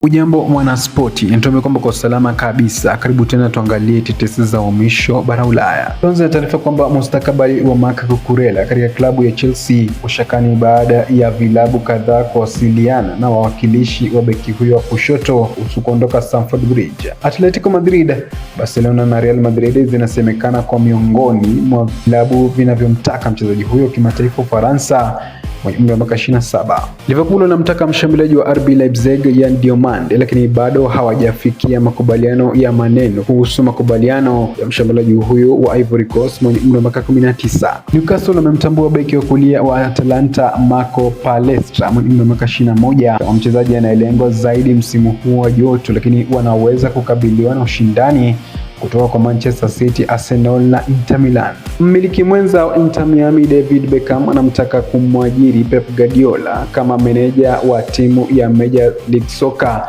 Ujambo mwanaspoti, nitumie kwamba kwa usalama kabisa. Karibu tena tuangalie tetesi za uhamisho bara Ulaya. Tuanze na taarifa kwamba mustakabali wa Marc Cucurella katika klabu ya Chelsea ushakani baada ya vilabu kadhaa kuwasiliana na wawakilishi wa beki huyo wa kushoto kuhusu kuondoka Stamford Bridge. Atletico Madrid, Barcelona na Real Madrid zinasemekana kwa miongoni mwa vilabu vinavyomtaka mchezaji huyo kimataifa Ufaransa mwenye umri wa miaka 27. Liverpool wanamtaka mshambuliaji wa RB Leipzig Yan Diomande, lakini bado hawajafikia makubaliano ya maneno kuhusu makubaliano ya mshambuliaji huyo wa Ivory Coast mwenye umri wa miaka 19. Newcastle wamemtambua beki wa kulia wa Atalanta Marco Palestra mwenye umri wa miaka 21 kama mchezaji anayelengwa zaidi msimu huu wa joto, lakini wanaweza kukabiliwa na ushindani kutoka kwa Manchester City, Arsenal na Inter Milan. Mmiliki mwenza wa Inter Miami David Beckham anamtaka kumwajiri Pep Guardiola kama meneja wa timu ya Major League Soccer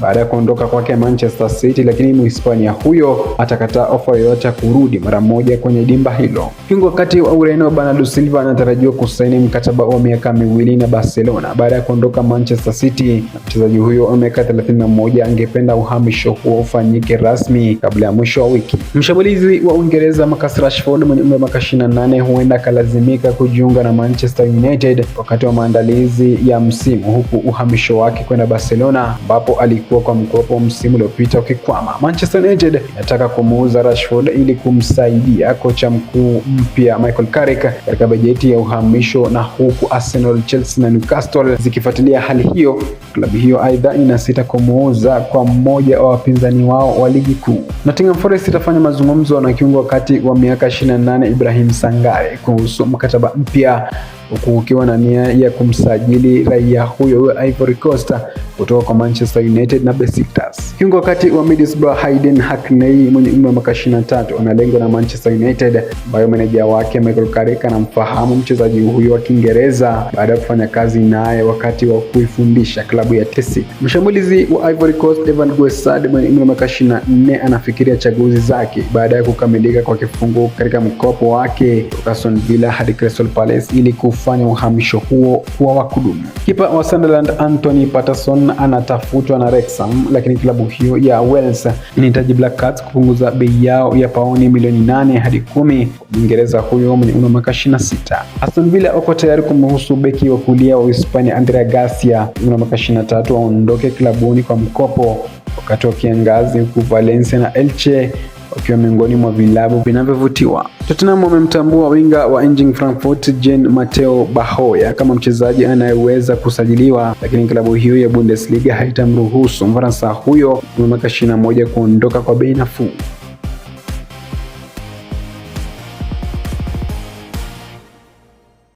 baada ya kuondoka kwake Manchester City, lakini Mhispania huyo atakataa ofa yoyote ya kurudi mara moja kwenye dimba hilo. Kiungo kati wa Ureno Bernardo Silva anatarajiwa kusaini mkataba wa miaka 2 na Barcelona baada ya kuondoka Manchester City, na mchezaji huyo wa miaka 31 angependa uhamisho huo ufanyike rasmi kabla ya mwisho wa wiki. Mshambulizi wa Uingereza Marcus Rashford mwenye umri wa miaka 28 huenda akalazimika kujiunga na Manchester United wakati wa maandalizi ya msimu, huku uhamisho wake kwenda Barcelona ambapo alikuwa kwa mkopo msimu uliopita ukikwama. Manchester United inataka kumuuza Rashford ili kumsaidia kocha mkuu mpya Michael Carrick katika bajeti ya uhamisho, na huku Arsenal, Chelsea na Newcastle zikifuatilia hali hiyo. Klabu hiyo aidha inasita kumuuza kwa mmoja wa wapinzani wao wa ligi kuu. Nottingham Forest itafanya mazungumzo na kiungo wakati wa miaka 28 Ibrahim Sangare kuhusu mkataba mpya, huku ukiwa na nia ya kumsajili raia huyo wa Ivory Coast kutoka kwa Manchester United na Besiktas. Kiungo wakati wa Middlesbrough Hayden Hackney mwenye umri wa miaka 23 analengwa na Manchester United, ambayo meneja wake Michael Carrick anamfahamu mchezaji huyo wa Kiingereza baada ya kufanya kazi naye wakati wa kuifundisha klabu ya Chelsea. Mshambulizi wa Ivory Coast Evan Guessand mwenye umri wa miaka 24 anafikiria chaguzi zake baada ya kukamilika kwa kifungo katika mkopo wake kutoka Aston Villa hadi Crystal Palace ili kufanya uhamisho huo kuwa wa kudumu. Kipa wa Sunderland Anthony Patterson anatafutwa na Wrexham, lakini klabu hiyo ya Wales inahitaji Black Cats kupunguza bei yao ya pauni milioni 8 hadi 10 kwa Mwingereza huyo mwenye umri wa miaka 26. Aston Villa wako tayari kumruhusu beki wa kulia wa Hispania Andrea Garcia mwenye umri wa miaka 23 aondoke klabuni kwa mkopo wakati wa kiangazi, huku Valencia na Elche wakiwa miongoni mwa vilabu vinavyovutiwa. Tottenham wamemtambua winga wa Eintracht Frankfurt Jean Mateo Bahoya kama mchezaji anayeweza kusajiliwa, lakini klabu hiyo ya Bundesliga haitamruhusu Mfaransa huyo mwenye miaka 21 kuondoka kwa bei nafuu.